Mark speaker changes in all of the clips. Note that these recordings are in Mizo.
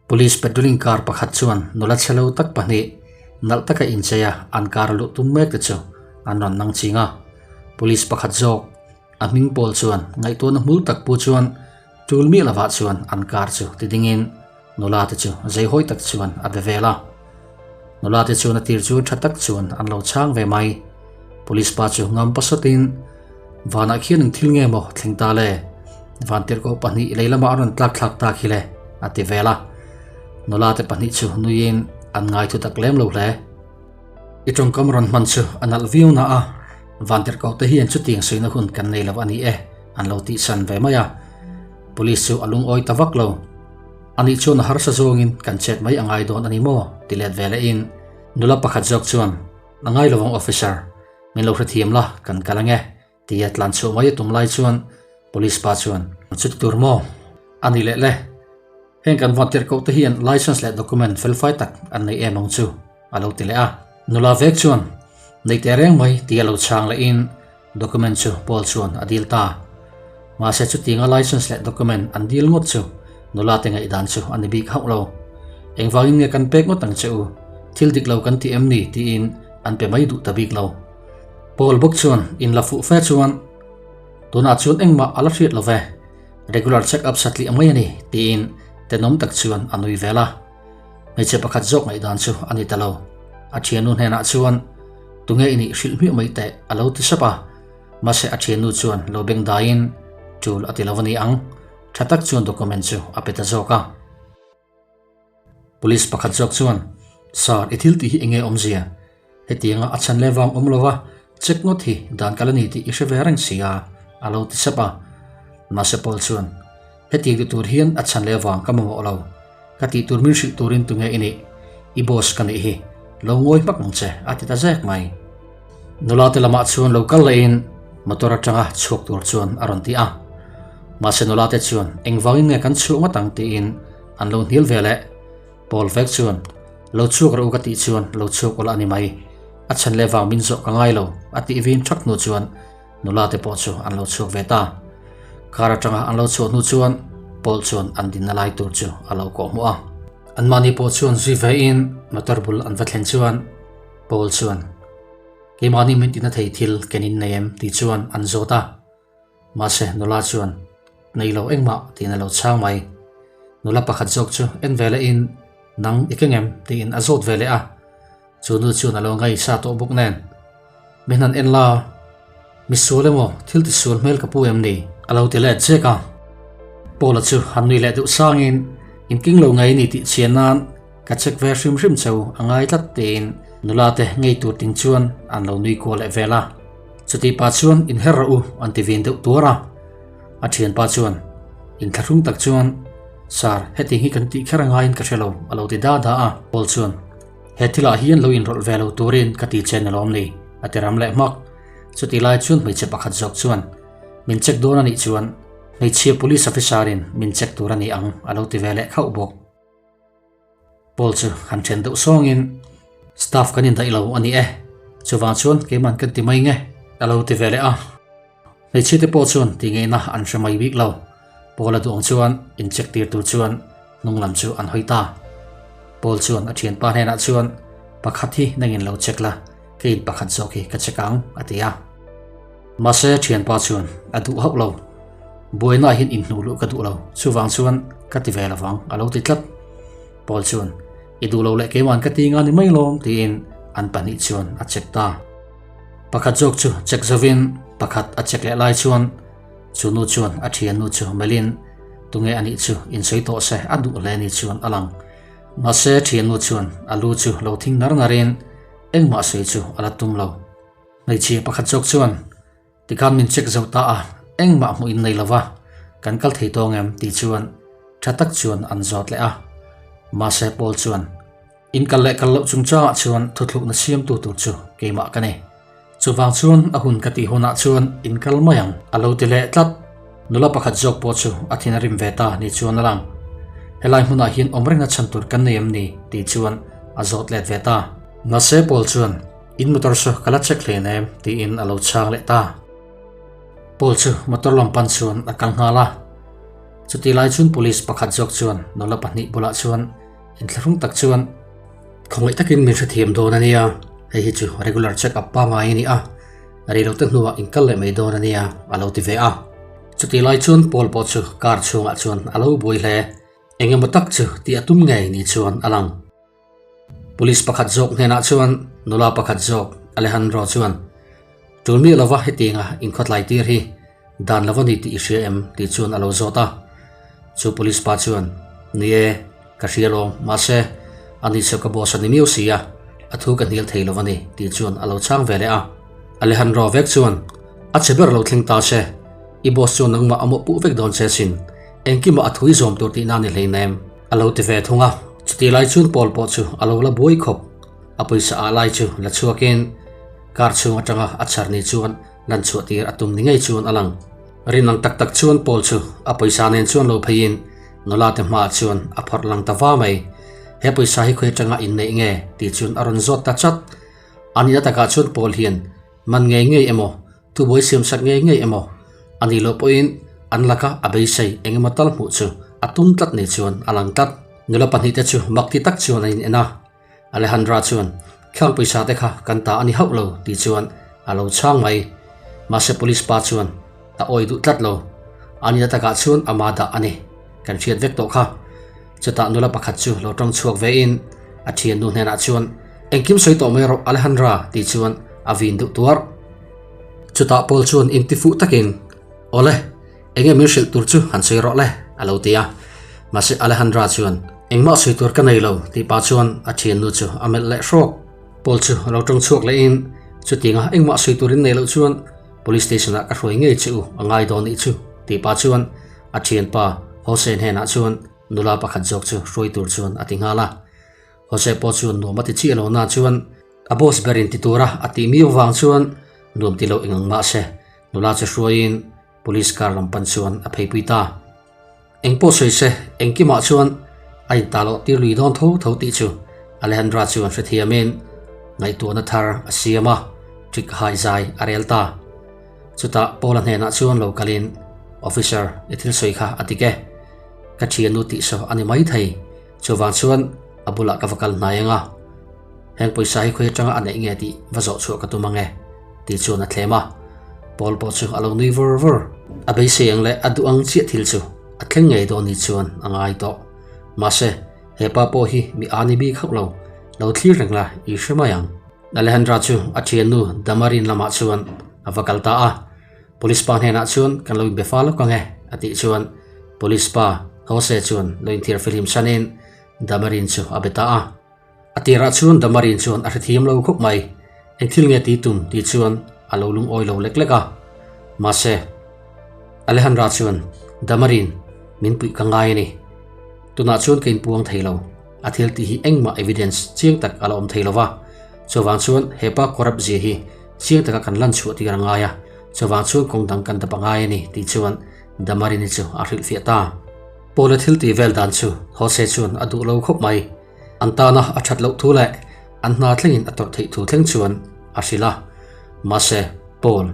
Speaker 1: Police patrolling car pakhat chuan nula chhelo tak pahnih nalh taka inchei a an car a luh tum mek te chu an rawn nang ching a. Police pakhat zawk a hming pawl chuan ngaihtuahna hmul tak pu chuan tul miah lovah chuan an car chu ti dingin nula te chu zeihawi tak chuan a be vel a. Nula te chuan a tir chu tha tak chuan an lo chhang ve mai. Police pa chu ngam pasatin vanah khian eng thil nge maw thleng ta le? Vantirhkoh pahnih lei lamah a rawn tlak thlak ta khi le a ti vel a. Nula te pahnih chu nuiin an ngai thu tak lem lo hle. I tawngkam rawn hman chu a nalh viau na a, Vantirhkoh te hian chutiang suihna hun kan nei lo a ni e an lo tihsan ve mai a. Police chu a lungawi ta vak lo. Anih chuan a harsa zawngin kan chet mai a ngai dawn a ni maw? ti let ve lehin nula pakhat zawk chuan, A ngai lovang officer, min lo hrethiam la, kan kal ange, tia tlan chhuah mai a tum lai chuan police pa chuan, Chuti tur maw? A ni leh le, heng kan vawn tirhkoh te hian license leh document felfai tak an nei em ang chu, a lo ti leh a. Nula vek chuan, Nei teh reng mai, tia lo chhang lehin Document chu Paul chuan a dil ta. Mahse chutianga license leh document an dil ngawt chu nula te ngaihdan chu a ni bik hauh lo. Engvangin nge kan pek ngawt ang che u? Thil dik lo kan ti em ni? tiin an pe mai duh ta bik lo. Paul bawk chuan in la fuh fe chuan, Tunah chuan engmah a la hriat lo ve, regular check up satliah mai a ni, tiin tenawm tak chuan a nui vel a. Hmeichhe pakhat zawk ngaihdan chu a ni ta lo. A thiannu hnenah chuan, Tunge i nih hrilh hmiah mai teh, a lo ti sap a. Mahse a thiannu chuan lo beng daiin, Tul a ti lo a ni ang. Tha tak chuan document chu a pe ta zawk a. Police pakhat zawk chuan, Sir, i thil tih hi enge awmzia? Hetianga a chhan leh vang awm lova check ngawt hi dan kal a ni tih i hre ve reng si a, a lo ti sap a. Mahse Paul chuan, Hetiang ti tur hian a chhan leh vang ka mamawh lo. Ka tih tur min hrilh turin tunge i nih? I boss ka nih hi. Lo ngawi hmak ang che, a ti ta zek mai. Nula te lamah chuan lo kal lehin motor atanga chhuak tur chuan a rawn ti a. Mahse nula te chuan engvangin nge kan chhuah ngawt ang tiin an lo hnial ve leh. Paul vek chuan, Lo chhuak rawh u ka tih chuan lo chhuak ula a ni mai. A chhan leh vang min zawh ka ngai lo, a tih vin thak hnu chuan nula te pawh chu an lo chhuak ve ta. Car atanga an lo chhuah hnu chuan Paul chuan an dinna lai tur chu a lo kawh hmuh a. Anmahni pawh chuan zui ve in motor bul an va thlen chuan Paul chuan, Keimahni min tina thei thil ken in nei em? tih chuan an zawt a. Mahse nula chuan, Nei lo engmah tiin a lo chhang mai. Nula pakhat zawk chu en ve leh in, Nang i keng em? tiin a zawt ve leh a. Chu nu chuan a lo ngaihsa tawh bawk nen, Min han en la, mi sual emaw thil ti sual hmel ka pu em ni? A lo ti let zek a. Paula chu han nui leh deuh sangin, In king lo ngei ni tih chhian nan ka check ve hrim hrim cheu a ngai tlat tiin nula te ngei tur ting chuan an lo nui kual leh vel a. Chutih pah chuan inher rawh u an ti vin deuh tuar a. A thianpa chuan inthlahrung tak chuan, Sir, heti hi kan tih kher a ngaiin ka hre lo, a lo ti da da a. Paul chuan, He thilah hian lo inrawlh ve lo turin ka ti che ni lawm ni? a ti ram leh hmak. Chutih lai chuan hmeichhe pakhat zawk chuan, Min check dawn a nih chuan hmeichhia police officer-in min check tur a ni ang, a lo ti ve leh khauh bawk. Paul chu han then deuh sawngin, Staff kan indaih lo a ni e, chuvang chuan keiman kan ti mai nge, a lo ti ve leh a. Hmeichhia te pawh chuan ti ngeihna an hre mai bik lo. Paul a duh ang chuan in check tir tur chuan hnung lam chu an hawi ta. Paul chuan a thianpa hnenah chuan, Pakhat hi nangin lo check la, keiin pakhat zawk hi ka check ang, a ti a. Mahse thianpa chuan a duh hauh lo. Buaina hian inhnuh luh ka duh lo, chuvang chuan ka ti ve lovang a lo ti tlat. Paul chuan, I duh lo leh keiman ka ti nga ni mai lawm tiin an pahnih chuan a check ta. Pakhat zawk chu check zovin pakhat a check leh lai chuan chu nu chuan a thiannu chu melhin tunge anih chu insawi tawh se a duh hle ni chuan a lang. Mahse thiannu chuan a lu chu lo thing nar narin engmah sawi chu a la tum lo. Hmeichhia pakhat zawk chuan Tikhan min check zo ta a, engmah hmuh in nei lo va, kan kal thei tawng em tih chuan tha tak chuan an zawt leh a. Mahse Paul chuan, In kal leh kal loh chungchangah chuan thuthlukna siamtu tur chu keimah ka ni. Chuvang chuan a hun ka tih hunah chuan in kal mai ang a lo ti leh tlat. Nula pakhat zawk pawh chu a thin a rim ve ta ni chuan a lang. Helai hmunah hian awm reng a chhan tur kan nei em ni tih chuan a zawt let ve ta. Mahse Paul chuan, In motor chu ka la check hle nem tiin a lo chhang leh ta. Paul chu motor lam pan chuan a kal nghal a. Chutih lai chuan police pakhat zawk chuan nula pahnih bulah chuan inthlahrung tak chuan khawngaih takin min hrethiam dawn a nia, hei hi chu regular check up pangngai a ni a, reilote hnuah inkal leh mai dawn a nia a lo ti ve a. Chutih lai chuan Paul pawh chu car chhungah chuan a lo buai hle, eng emaw tak chu tih a tum ngei ni chuan a lang. Police pakhat zawk hnenah chuan nula pakhat zawk Alejandro chuan, Tul miah lova hetianga inkhawtlai tir hi dan lo a ni tih i hria em? tih chuan a lo zawt a. Chu police pa chuan, Ni e, ka hria lawm, mahse, ani chu ka boss a ni miau si a, a thu ka hnial thei lo a ni, tih chuan a lo chhang ve leh a. Alejandro vek chuan, A che ber lo thleng ta che, i boss chuan nangmah a mawhpuh vek dawn che sin, engkimah a thu i zawm tur tihna a ni hleinem. A lo ti ve thung a, chutih lai chuan Paul pawh chu a lo la buai khawp. A pawisa ah lai chu la chhuakin car chhung atanga a chhar ni chuan lan chhuah tir a tum ni ngei chuan a lang. Rin ang tak tak chuan Paul chu a pawisa nen chuan lo pheiin nula te hmaah chuan a phawrh lang ta va mai. He pawisa hi khawi atanga inneih nge tih chuan a rawn zawt ta chat. A nihna takah chuan Paul hian man ngei ngei emaw, thubuai siamsak ngei ngei emaw a nih loh pawhin an laka a beisei eng emaw tal hmuh chu a tum tlat ni chuan a lang tlat. Nula pahnihte chu mak ti tak chuan an in en a, Alejandra chuan, Khang pawisa te kha kan ta a ni hauh lo tih chuan a lo chhang mai. Mahse police pa chuan a awi duh tlat lo. A nihna takah chuan ama dah a ni. Kan hriat vek tawh kha. Chutah nula pakhat chu lo tawng chhuak vein a thiannu hnenah chuan, Engkim sawi tawh mai rawh Alejandra tih chuan a vin duh tuar. Chutah Paul chuan intifuh takin, Awle, enge min hrilh tur chu han sawi rawh le a lo ti a. Mahse Alejandra chuan, Engmah sawi tur ka nei lo tih pah chuan a thiannu chu a melh leh hrawk. Paul chu a lo tawng chhuak lehin, Chutinga engmah sawi turin nei loh chuan Police station ah ka hruai ngei che u a ngai dawn nih chu tih pah chuan a thianpa Jose hnenah chuan nula pakhat zawk chu hruai tur chuan a ti nghal a. Jose pawh chuan nuam a ti chiah lo na chuan a boss berin ti tura a tih miau vang chuan nuam ti lo eng ang mah se nula chu hruaiin police car lam pan chuan a pheipui ta. Eng pawh sawi se engkimah chuan a intah loh tir lui dawn tho tho tih chu Alejandra chuan hrethiamin ngaihtuahna thar a siam a, ṭik hai zai a rel ta. Chutah Paula hnenah chuan lo kalin, Officer, i thil sawi kha a dik e. Ka ṭhiannu tih saw a ni maithei. Chuvang chuan a bulah ka va kal hnai ang a, heng pawisa hi khawi atanga a neih nge tih va zawh chhuah ka tum ang e, tih chuan a thlem a. Paul pawh chu a lo nui vur vur. A beisei ang leh a duh ang chiah thil chu a thleng ngei dawn ni chuan a ngai tawh. Mahse, he pa pawh hi mi a ni bik hauh lo, lo thlir reng la i hre mai ang. Alejandra chu a thiannu Damarin lamah chuan a va kal ta a. Police pa hnenah chuan kan lo inbe fa lawk ang e, a tih chuan Police pa Jose chuan lo inthiar fihlim sanin Damarin chu a be ta a. A tirah chuan Damarin chuan a hrethiam lo khawp mai, eng thil nge tih tum tih chuan a lo lungawi lo lek lek a. Mahse, Alejandra chuan Damarin min puih ka ngai a ni. Tunah chuan ka inpuang thei lo, a thil tih hi engmah evidence chiang tak a la awm thei lo va, chuvang chuan hepa corrupt zia hi Chiang taka kan lan chhuah tir a ngai a, chuvang chuan kawng dang kan dap a ngai a ni tih chuan Damarini chu a hrilhfiah ta. Paula thil tih vel dan chu Jose chuan a duh lo khawp mai. An tana a that loh thu leh an hna thlengin a tawrh theih thu thleng chuan a hrilh a. Mahse, Paul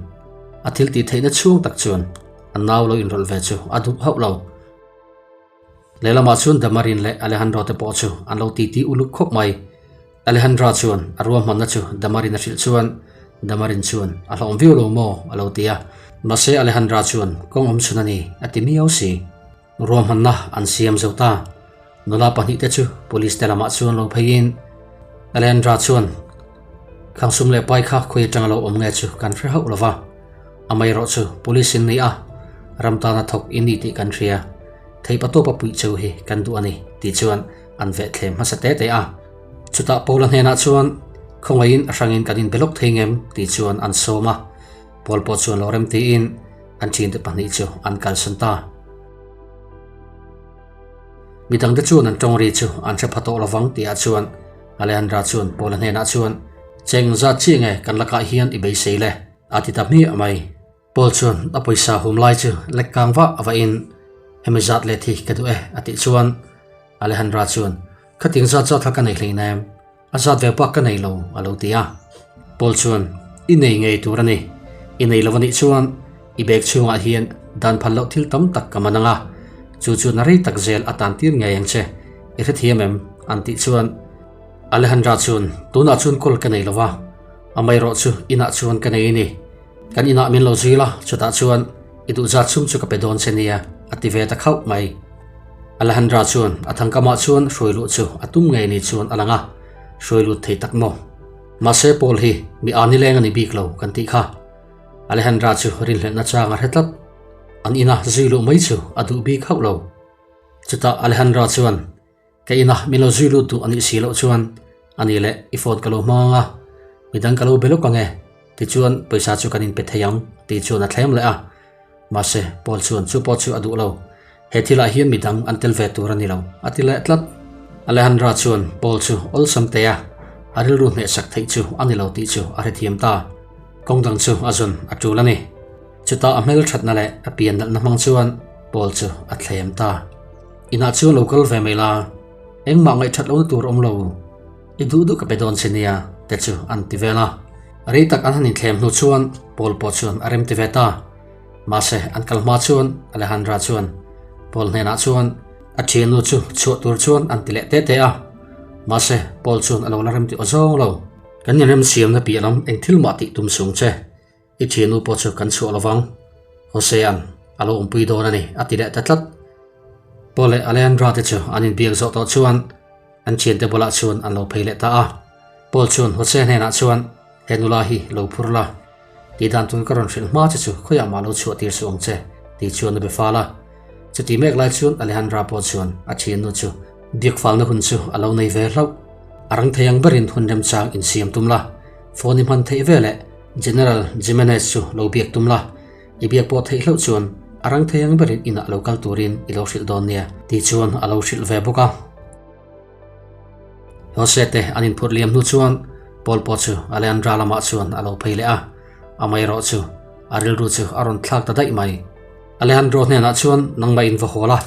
Speaker 1: a thil tih theihna chhung tak chuan a nau lo inrawlh ve chu a duh hauh lo. Lehlamah chuan Damarin leh Alejandro te pawh chu an lo titi uluk khawp mai. Alejandra chuan a ruahmanna chu Damarin a hrilh chuan Damarin chuan a hlawm viau lo maw a lo ti a. Mahse Alejandra chuan kawng awm chhun a ni a ti miau si. Ruahmanna an siam zo ta. Nula pahnihte chu police te lamah chuan lo pheiin Alejandra chuan Khang sum leh pai kha khawi atanga lo awm nge chu kan hre hauh lo va. Amaherawh chu police in ni a, ram tana thawk i ni tih kan hria. Theihpatawpa puih cheu hi kan duh a ni tih chuan an veh thlem hmasa te te a. Chutah Paula hnenah chuan, Khawngaihin a hrangin kan inbe lawk thei ngem? tih chuan an sawm a. Paul pawh chuan lo rem tiin an ṭhiante pahnih chu an kalsan ta. Midangte chuan an ṭawng ri chu an hre pha tawh lovang tihah chuan Alejandra chuan Paula hnenah chuan, Cheng zat chiah nge kan lakah hian i beisei le? a ti ta hmiah mai. Paul chuan a pawisa hum lai chu lek kang vah vahin, Hemi zat let hi ka duh e a tih chuan Alejandra chuan, Khating zat zat kha ka nei hleinem, a zat ve bak ka nei lo a lo ti a. Paul chuan, I nei ngei tur a ni, i nei lo a nih chuan i bag chhungah hian dan phal loh thil tam tak ka man ang a. Chu chuan a rei tak zel a tan tir ngei ang che. I hrethiam em? An tih chuan Alejandra chuan, Tunah chuan kawl ka nei lo va, amaherawh chu inah chuan ka nei a ni. Kan inah min lo zui la, chutah chuan i duhzat chhung chu ka pe dawn che nia, a ti ve ta khauh mai. Alejandra chuan a thangkamah chuan hruai luh chu a tum ngei ni chuan a lang a, hruai lut thei tak maw? Mahse Paul hi mi a nileng a ni bik lo kan tih kha. Alejandra chu rinhlelhna chang a hre tlat. An ina zui luh mai chu a duh bik hauh lo. Chutah Alejandra chuan, Ka ina min lo zui lut duh a nih si loh chuan a ni leh i phone ka lo hmang ang a, midang ka lo be lawk ang e, tichuan pawisa chu kan inpe thei ang tih chuan a thlem leh a. Mahse, Paul chuan chu pawh chu a duh lo. He thilah hian midang an tel ve tur a ni lo, a ti leh tlat. Alejandra chuan Paul chu awlsam teh a, a rilru hnehsak theih chu a ni lo tih chu a hrethiam ta. Kawng dang chu a zawn a tul a ni. Chutah a hmelthatna leh a pian nalhna hmang chuan Paul chu a thlem ta. Inah chuan lo kal ve mai la, engmah ngaihthat lohna tur awm lo, i duh duh ka pe dawn che nia te chu an ti vel a. Rei tak an han inthlem hnu chuan Paul pawh chuan a rem ti ve ta. Mahse an kal hma chuan Alejandra chuan Paul hnenah chuan a thiannu chu chhuah tur chuan an ti leh te te a. Mahse Paul chuan a lo la rem ti aw zawng lo. Kan inremsiamna piah lam eng thil mah tih tum sung che. I thiannu pawh chu kan chhuah lovang, Josea'n a lo awmpui dawn a ni, a ti leh ta tlat. Paul leh Alejandra te chu an inbiak zawh tawh chuan an thiante bulah chuan an lo phei leh ta a. Paul chuan Jose hnenah chuan, He nula hi lo phur la, tih dan tur ka rawn hrilh hma che chu khawiah mah lo chhuah tir suh ang che, tih chuan a be fal a. Chuti mek lai chuan Alejandra pawh chuan a thiannu chu biak falna hun chu a lo nei ve hlauh. A rang thei ang berin hun remchang insiam tum la, phone i hman theih veleh General Jimenez chu lo biak tum la, i biak pawh theih hlauh chuan a rang thei ang berin inah lo kal turin i lo hrilh dawn nia tih chuan a lo hrilh ve bawk a. Jose te an inphurh liam hnu chuan Paul pawh chu Alejandra lamah chuan a lo phei leh a, amaherawh chu a rilru chu a rawn thlak ta daih mai. Alejandro hnenah chuan nangmah in va haw la,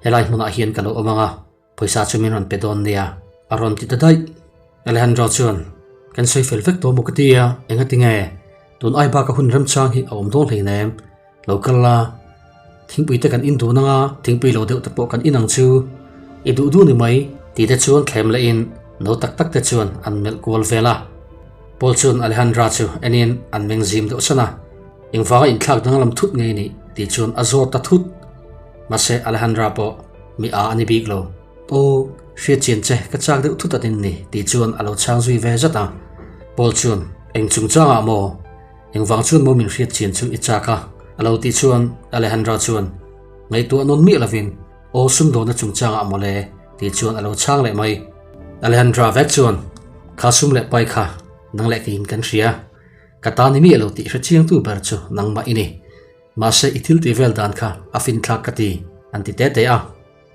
Speaker 1: helai hmunah hian ka lo awm ang a, Pawisa chu min rawn pe dawn nia, a rawn ti ta daih. Alejandro chuan, Kan sawi fel vek tawh maw ka ti a, enga ti nge? Tun ai baka hun remchang hi a awm dawn hleinem. Lo kal la, thingpui te kan in dun anga, thingpui lo deuh te pawh kan in ang chu. I duh duh ni mai, ti te chuan thlem lehin no tak tak te chuan an melh kual vel a. Paul chuan Alejandra chu enin an meng zim deuh san a, Engvanga inthlak danglam thut ngei ni? tih chuan a zawt ta thut. Mahse Alejandra pawh mi a a ni bik lo. Aw, hriat chian che ka chak deuh thut atin ni tih chuan a lo chhang zui ve zat a. Paul chuan, Eng chungchangah maw? Engvang chuan maw min hriat chian chu i chak a? A lo tih chuan Alejandra chuan, Ngaihtuah nawn miah lovin, aw sumdawnna chungchangah maw le? tih chuan a lo chhang leh mai. Alejandra vek chuan, Kha sum leh pai kha nang leh keiin kan hria. Ka ta ni miah lo tih hre chiangtu ber chu nangmah i ni. Mahse i thil tih vel dan kha a finthlak ka ti, an ti te te a.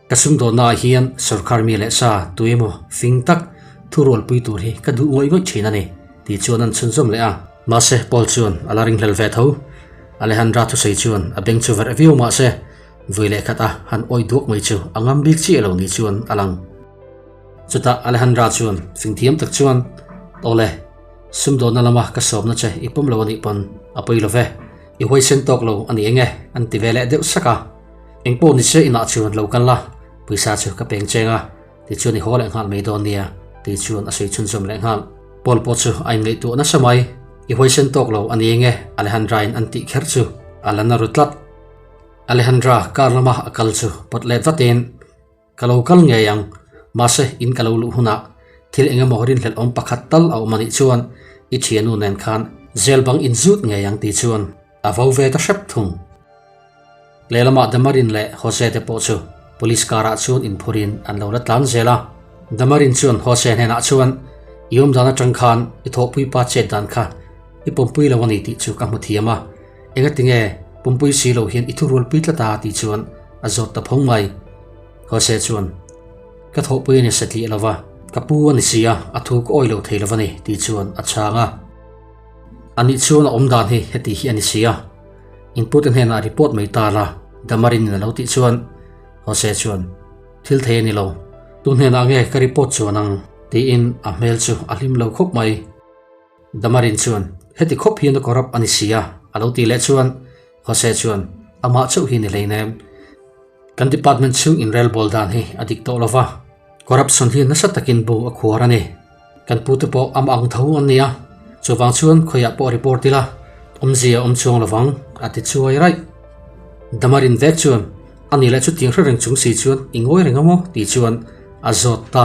Speaker 1: Ka sumdawnnaah hian sorkar mi leh sa tu emaw fing tak thurualpui tur hi ka duh ngawih ngawih thin a ni, tih chuan an chhunzawm leh a. Mahse Paul chuan a la ringhlel ve tho. Alejandra thusawi chuan a beng chu verh viau mahse vui leh khat a han awih duak mai chu a ngam bik chiah lo ni chuan a lang. Chutah Alejandra chuan fingthiam tak chuan, Awle, sumdawnna lama ka sawmna che i pawm lo a nih pawn a pawi lo ve. I huaisen tawk lo a ni eng e, an ti ve leh deuh sak a. Eng pawh ni se inah chuan lo kal la, pawisa chu ka peng cheng a, tichuan i haw leh nghal mai dawn nia, tih chuan a sawi chhunzawm leh nghal. Paul pawh chu a inngaihtuah nasa mai, I huaisen tawk lo a ni eng e, Alejandra in an tih kher chu a la na ru tlat. Alejandra car lama a kal chu pawt let vatin, Ka lo kal ngei ang, mahse in ka lo luh hunah thil eng emaw rinhlelh awm pakhat tal a awm anih chuan i thiannu nen khan zel bang in zut ngei ang tih chuan a vo ve ta hrep thung. Lehlamah Damarin leh Jose te pawh chu police car ah chuan inphurin an lo la tlan zel a. Damarin chuan Jose hnenah chuan i awm dan atang khan i thawhpui pa chet dan kha i pawmpui lo a ni tih chu ka hmu thiam a, engatinge pawmpui si lo hian i thurualpui tlat a tih chuan a zawt ta phawng mai. Jose chuan, Ka thawhpui a ni satliah lo va, ka pu a ni si a, a thu ka awi lo thei lo va ni, tih chuan a chhang a. Anih chuan a awm dan hi heti hi a ni si a, inpute hnenah report mai ta la, Damarin in a lo tih chuan Jose chuan, Thil thei a ni lo, tu hnenah nge ka report chuan ang? tiin a hmel chu a hlim lo khawp mai. Damarin chuan, Heti khawp hian a corrupt a ni si a, a lo tih leh chuan Jose chuan, Amah chauh hi ni hleinem. Kan department chhung inrelbawl dan hi a dik tawh lova, corruption hi nasa takin bu a khuar a ni. Kan pute pawh am ang tho an ni a, chuvang chuan khawiah pawh report ila, awmzia a awm chuang lovang, a ti chuai raih. Damarin vek chuan, A ni leh chutiang hre reng chung si chuan i ngawi reng a maw? tih chuan a zawt ta.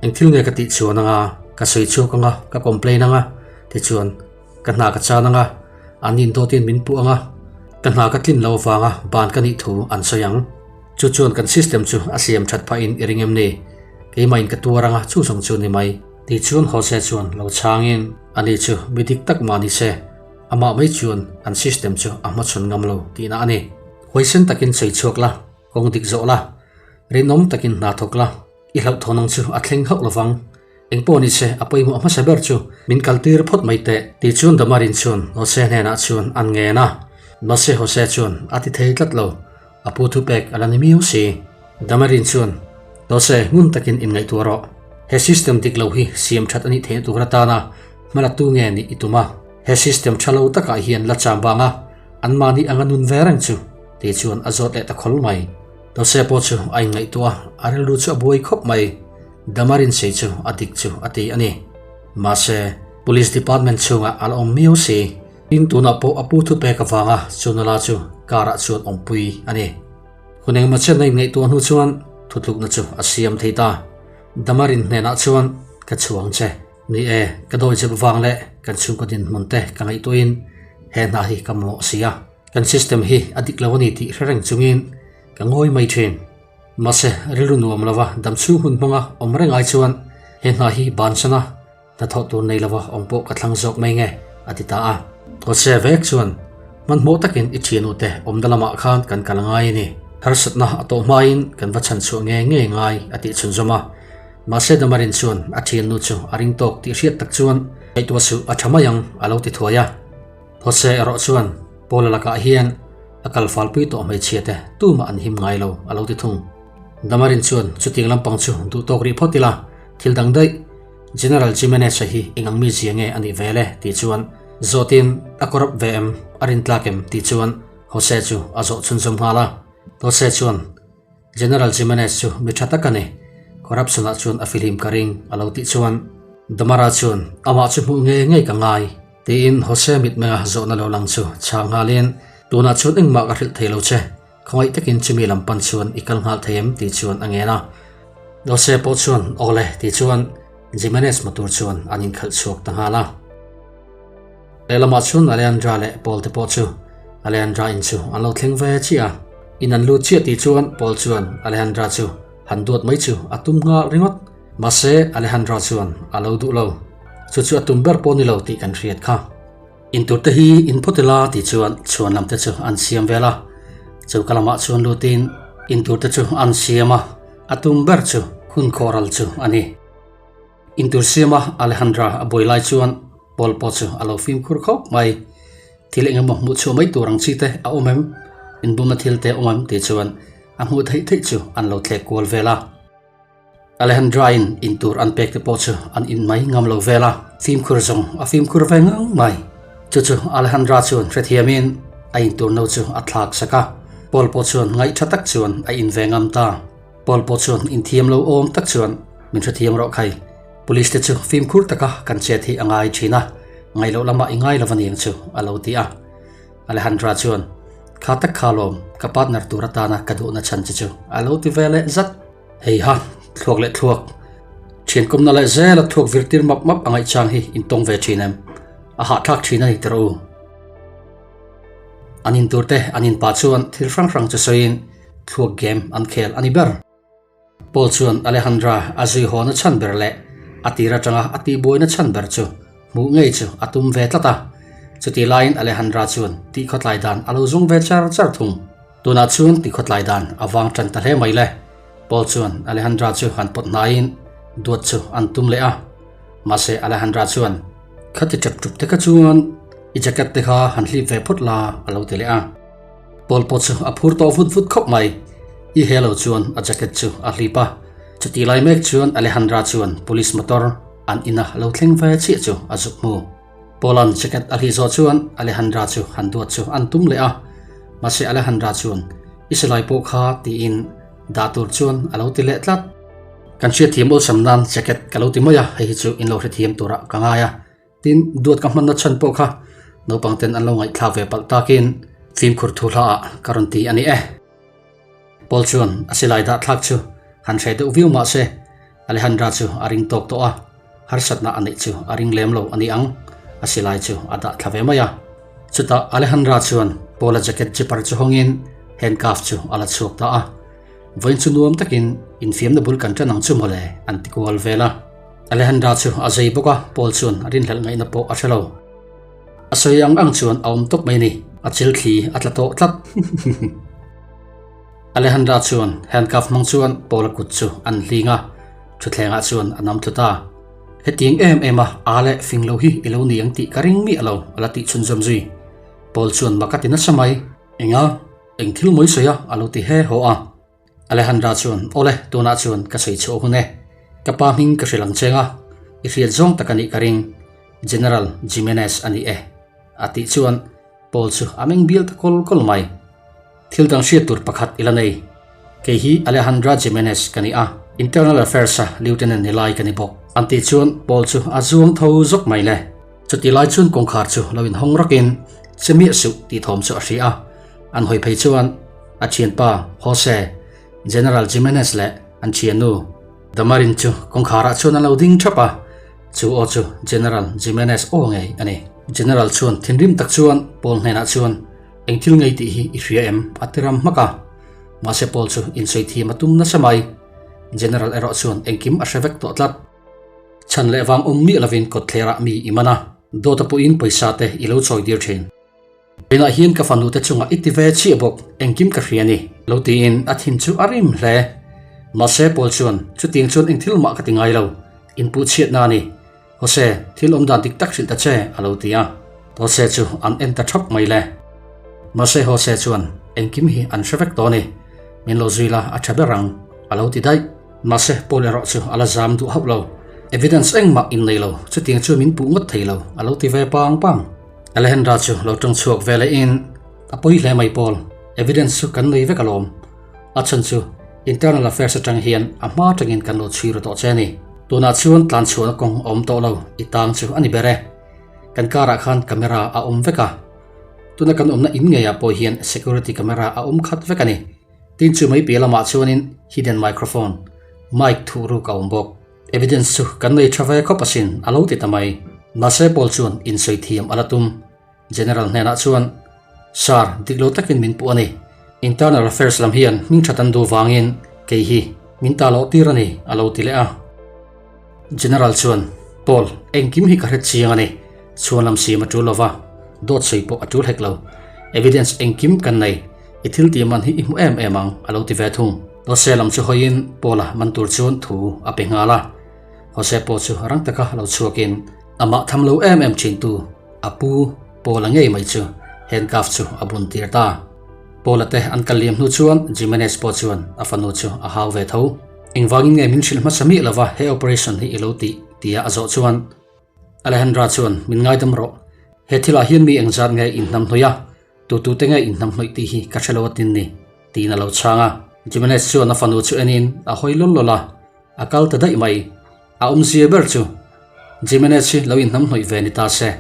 Speaker 1: Eng thil nge ka tih chuan anga, ka sawi chhuak anga, ka complain anga, tichuan ka hna ka chan anga, an indawtin min puh anga, ka hna ka tlin lo avanga ban ka nih thu an sawi ang. Chu chuan kan system chu a siam that phahin i ring em ni? Keimahin ka tuar anga chu zawng chu ni mai. Tichuan Jose chuan lo chhangin, Ani chu mi dik tak mah ni se, amah mai chuan an system chu a hmachhawn ngam lo tihna a ni. Huaisen takin sawi chhuak la, kawng dik zawh la, rinawm takin hna thawk la, i hlauhthawn ang chu a thleng hauh lovang. Engpawh ni se, a pawimawh hmasa ber chu min kaltir phawt mai teh, tih chuan Damarin chuan Jose hnenah chuan an ngen a. Mahse Jose chuan a ti thei tlat lo, a pu thupek a la ni miau si. Damarin chuan, Jose, ngun takin inngaihtuah rawh. He system dik lo hi siam that a nih theihna tur atana hmalatu nge nih i tum a? He system tha lo takah hian la cham vang a, anmahni anga nun ve reng chu, tih chuan a zawt leh ta khawl mai. Jose pawh chu a inngaihtuah a, a rilru chu a buai khawp mai. Damarin sei chu a dik chu a ti a ni. Mahse, Police Department chhungah a la awm miau si. Tin, tunah pawh a pu thupek avanga chu nula chu car ah chuan awmpui a ni. Hun engmaw chen a inngaihtuah hnu chuan thutlukna chu a siam thei ta. Damarin hnenah chuan ka chhuang che. Ni e, ka dawizep vang leh kan chhungkaw dinhmun te ka ngaihtuahin he hna hi ka mamawh si a. Kan system hi a dik lo a ni tih hre reng chungin ka ngawi mai thin. Mahse, rilru nuam lova damchhung hun hmanga awm reng ai chuan he hna hi bansana hnathawh tur nei lova awm pawh ka thlang zawk mai nge, a ti ta a. Jose vek chuan, Hmanhmawh takin i thianute awmna lamah khan kan kal ngai a ni. Harsatna a tawh hmain kan va chhan chhuah nge nge ngai, a tih chhunzawm a. Mahse Damarin chuan a thiannu chu a ring tawk tih hriat tak chuan, Ngaihtuah suh a tha mai ang, a lo ti thuai a. Jose erawh chuan, Paula lakah hian a kal falpui tawh hmeichhia te tumah an him ngai lo a lo ti thung. Damarin chuan chutiang lampang chu duh tawk rih phawt ila, thil dang daih General Jimenez-a hi eng ang mi zia nge a nih ve le tih chuan zawtin a corrupt ve em, a rintlak em tih chuan Jose chu a zawh chhunzawm nghal a. Jose chuan General Jimenez chu mi tha tak a ni, corruption-ah chuan a fihlim ka ring a lo tih chuan Damara chuan amah chu hmuh ngei ngei ka ngai. Tiin Jose mitmenga zawhna lo lang chu chhang nghalin, Tunah chuan engmah ka hrilh thei lo che, khawngaih takin chumi lam pan chuan i kal nghal thei em? tih chuan a ngen a. Jose pawh chuan, Aw le, tih chuan Jimenez hmu tur chuan an inkhalh chhuak ta nghal a. Lehlamah chuan Alejandra leh Paul te pawh chu Alejandra in chu an lo thleng ve chiah a. In an lut chiah tih chuan Paul chuan Alejandra chu han duat mai chu a tum nghal ringawt. Mahse, Alejandra chuan a lo duh lo. Chu chu a tum ber pawh ni lo tih kan hriat kha. Intur te hi in phawt ila tih chuan chhuan lam te chu an siam vel a. Choka lamah chuan lutin intur te chu an siam a, a tum ber chu hun khawhral chu a ni. Intur siama Alejandra a buai lai chuan Paul pawh chu a lo fimkhur khawp mai. Thil eng emaw hmuh chhuah mai tur ang chi te a awm em? Inbumna thil te a awm em? tih chuan a hmuh theih theih chu an lo thlek kual vel a. Alejandra-in in tur an pek te pawh chu an in mai ngam lo vel a, fimkhur zawng a fimkhur ve ngang mai. Chu chu Alejandra chuan hrethiamin a in tur no chu a thlak sak a, Paul pawh chuan ngaih tha tak chuan a in ve ngam ta. Paul pawh chuan inthiam lo awm tak chuan min hrethiam rawh khai. Police te chu fimkhur taka kan chet hi a ngai thin a, ngaih loh lamah i ngai lo aniang chu a lo ti a. Alejandra chuan, Kha tak kha lawm, ka partner tur atana ka duhna chhan che chu a lo ti ve leh zat. Hei ha, thluak leh thluak. Thian kawmna leh zela thluak vir tir map map a ngaih chang hi in tawng ve thin em? A hahthlak thin a ni tawh u. An in tur te an in pah chuan thil hrang hrang chu sawiin thluak game an khel a ni ber. Paul chuan Alejandra a zui haw na chhan ber leh a tir atanga a tihbuai na chhan ber chu hmuh ngei chu a tum ve tlat a. Chutih laiin Alejandra chuan tihkhawtlai dan a lo zung ve char char thung. Tunah chuan tikhawtlai dan a vang tan ta hle mai le. Paul chuan Alejandra chu han pawt hnaiin duat chu an tum leh a. Mahse Alejandra chuan, Khati tep tup te kha chuan i jacket te kha han hlip ve phawt la a lo ti leh a. Paul pawh chu a phur tawh vut vut khawp mai. I he lo chuan a jacket chu a hlip a. Chutih lai mek chuan Alejandra chuan police motor an ina lo thleng ve chiah chu a zuk hmu. Paul-a'n jacket a hlih zawh chuan Alejandra chu han duat chu an tum leh a. Mahse Alejandra chuan, I silai pawh kha tiin dah tur chuan a lo ti leh tlat. Kan hriatthiam awlsam nan jacket ka lo ti mai a, hei hi chu in lo hrethiam turah ka ngai a. Tin, duat ka hmanna chhan pawh kha naupang ten an lo ngaihthlak ve palh takin fimkhur thu hlaah ka rawn ti a ni e. Paul chuan a silai dah thlak chu han hre deuh viau mah se, Alejandra chu a ring tawk tawh a, harsatna a neih chu a ring lem lo a ni ang, a silai chu a dah thla ve mai a. Chutah Alejandra chuan Paul-a jacket zipper chu hawngin handcuff chu a la chhuak ta a. Vawiin chu nuam takin infiamna bul kan ṭan ang chu mawle an ti kual vel a. Alejandra chu a zei bawk a, Paul chuan a rinhlelh ngaihna pawh a hre lo. A sawi ang ang chuan a awm tawp mai ni, a chil thli a tla tawh tlat. Alejandra chuan handcuff hmang chuan Paul-a kut chu an hling a, thutthlengah chuan a nam tlut a. Hetiang em em a a leh fing lo hi i lo ni ang tih ka ring miah lo, a la tih chhunzawm zui. Paul chuan mak a ti nasa mai. Enga? Eng thil mawi sawi a? a lo ti he haw a. Alejandra chuan, Awle, tunah chuan ka sawi chhuah hun e. Ka pa hming ka hrilh ang cheng a, i hriat zawng tak a nih ka ring. General Jimenez a ni e, a tih chuan Paul chu a meng bial ta kawl kawl mai. Thil dang hriat tur pakhat i la nei. Kei hi Alejandra Jimenez ka ni a, Internal Affairs-a Lieutenant ni lai ka ni bawk, an tih chuan Paul chu a zuang tho zawk mai le. Chutih lai chuan kawngkhar chu lo inhawng rakin, Che miah suh tih thawm chu a hria a. An hawi phei chuan a thianpa Jose, General Jimenez leh an thiannu Damarin chu kawngkharah chuan an lo ding thap a, chu aw chu General Jimenez aw ngei a ni. General chuan thinrim tak chuan Paul hnenah chuan, Eng thil ngei tih hi i hria em? a ti ram hmak a. Mahse Paul chu insawi thiam a tum nasa mai. General erawh chuan engkim a hre vek tawh tlat. Chhan leh vang awm miah lovin kawtthlerah mi i man a, dawta pawhin pawisa te i lo chawi dir thin. Inah hian ka fanu te chungah i ti ve chiah bawk, engkim ka hria ni, lo tiin a thin chu a rim hle. Mahse Paul chuan, Chutiang chuan eng thil mah ka ti ngai lo, inpuh chhiatna a ni. Jose, thil awm dan dik tak hrilh ta che, a lo ti a. Jose chu an en ta thap mai le. Mahse Jose chuan, Engkim hi an hre vek tawh a ni, min lo zui la a tha ber ang, a lo ti daih. Mahse Paul erawh chu a la zam duh hauh lo. Evidence engmah in nei lo, chutiang chu min puh ngawt thei lo, a lo ti ve pang pang. Alejandra chu lo tawng chhuak ve leh in, A pawi hle mai Paul, evidence chu kan nei vek alawm. A chhan chu Internal Affairs atang hian a hma atangin kan lo chhui ru tawh che a ni. Tunah chuan tlan chhuahna kawng a awm tawh lo, i tang chu a ni ber e. Kan karah khan camera a awm vek a. Tuna kan awmna in ngeiah pawh hian security camera a awm khat vek a ni. Tin chu mai piah lamah chuanin hidden microphone, mic thuh ruk a awm bawk. Evidence chu kan nei tha ve khawp asin, a lo ti ta mai. Mahse Paul chuan insawi thiam a la tum. General hnenah chuan, Sir, dik lo takin min puh a ni. Internal Affairs lam hian hming that an duh vangin kei hi min ta loh tir a ni, a lo ti leh a. General chuan, Paul, engkim hi ka hre chiang a ni. Chhuan lam siam a tul lo va, dawt sawi pawh a tul hek lo. Evidence engkim kan nei. I thil tih man hi i hmu em em ang, a lo ti ve thung. Jose lam chu hawiin Paula man tur chuan thu a pe nghal a. Jose pawh chu rang taka lo chhuakin amah tham lo em em thintu a pu Paula ngei mai chu handcuff chu a bun tir ta. Paula te an kal liam hnu chuan Jimenez pawh chuan a fanu chu a hau ve tho. Engvangin nge min hrilh hmasa miah lova he operation hi i lo tih? tia a zawh chuan Alejandra chuan min ngaidam rawh. He thilah hian mi engzat nge inhnamhnawih a? Tutute nge inhnam hnawih tih hi ka hre lo atin ni, tiin a lo chhang a. Jimenez chuan a fanu chu enin a hawi lawl lawl a, a kal ta daih mai. A awmzia ber chu Jimenez hi lo inhnam hnawih ve ni ta se,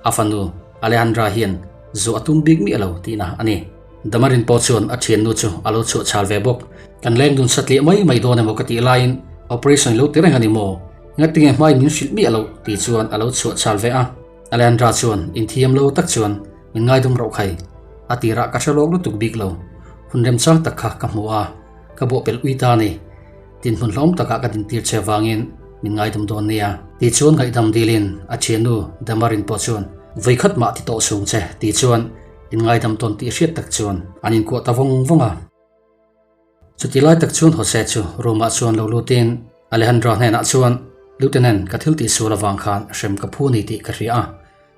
Speaker 1: a fanu Alejandra hian zuah a tum bik miah lo tihna a ni. Damarin pawh chuan a thiannu chu a lo chhuah chhal ve bawk. Kan leng dun satliah mai mai dawn emaw ka tih laiin operation i lo ti reng a ni maw? Ngatinge hmaiin min hrilh miah loh tih chuan a lo chhuah chhal ve a. Alejandra chuan inthiam lo tak chuan Min ngaidum rauh khai. A tirah ka hre lawk lutuk bik lo. Hun remchang tak kha ka hmu a, ka bawh pelh ui ta a ni. Dinhmun hlawm takah ka dintir che vangin min ngaidum dawn nia. Ti chuan ngaihdam dilin a thiannu Damarin pawh chuan vawikhat mah ti tawh sung che ti chuan in ngaidam tawn tih hriat tak chuan an inkuah ta vawng vawng a. Chuti lai tak chuan Jose chu room ah chuan lo lutin Alejandra hnenah chuan, Lieutenant, ka thil tih sual avang khan hrem ka phu ni tih ka hria a,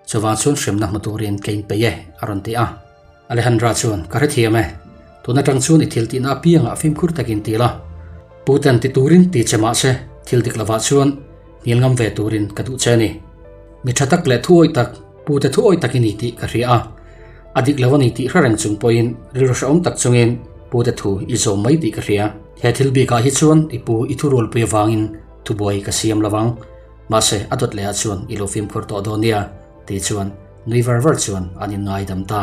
Speaker 1: chuvang chuan hremna hmu turin ka inpeih e, a rawn ti a. Alejandra chuan, Ka hrethiam e, tun atang chuan i thil tihna apiangah fimkhur takin ti la, Puten ti turin ti che mah se, thil dik lovah chuan hnial ngam ve turin ka duh che a ni. Mi tha tak leh thuawih tak, pute thuawih tak i ni tih ka hria a, a dik lo a ni tih hre reng chung pawhin rilru hrehawm tak chungin. Pute thu i zawm mai tih ka hria. He thil bikah hi chuan i pu i thurualpui avangin thubuai ka siam lo vang. Mahse, a dawt lehah chuan i lo fimkhur tawh dawn nia, tih chuan nui var var chuan an inngaidam ta.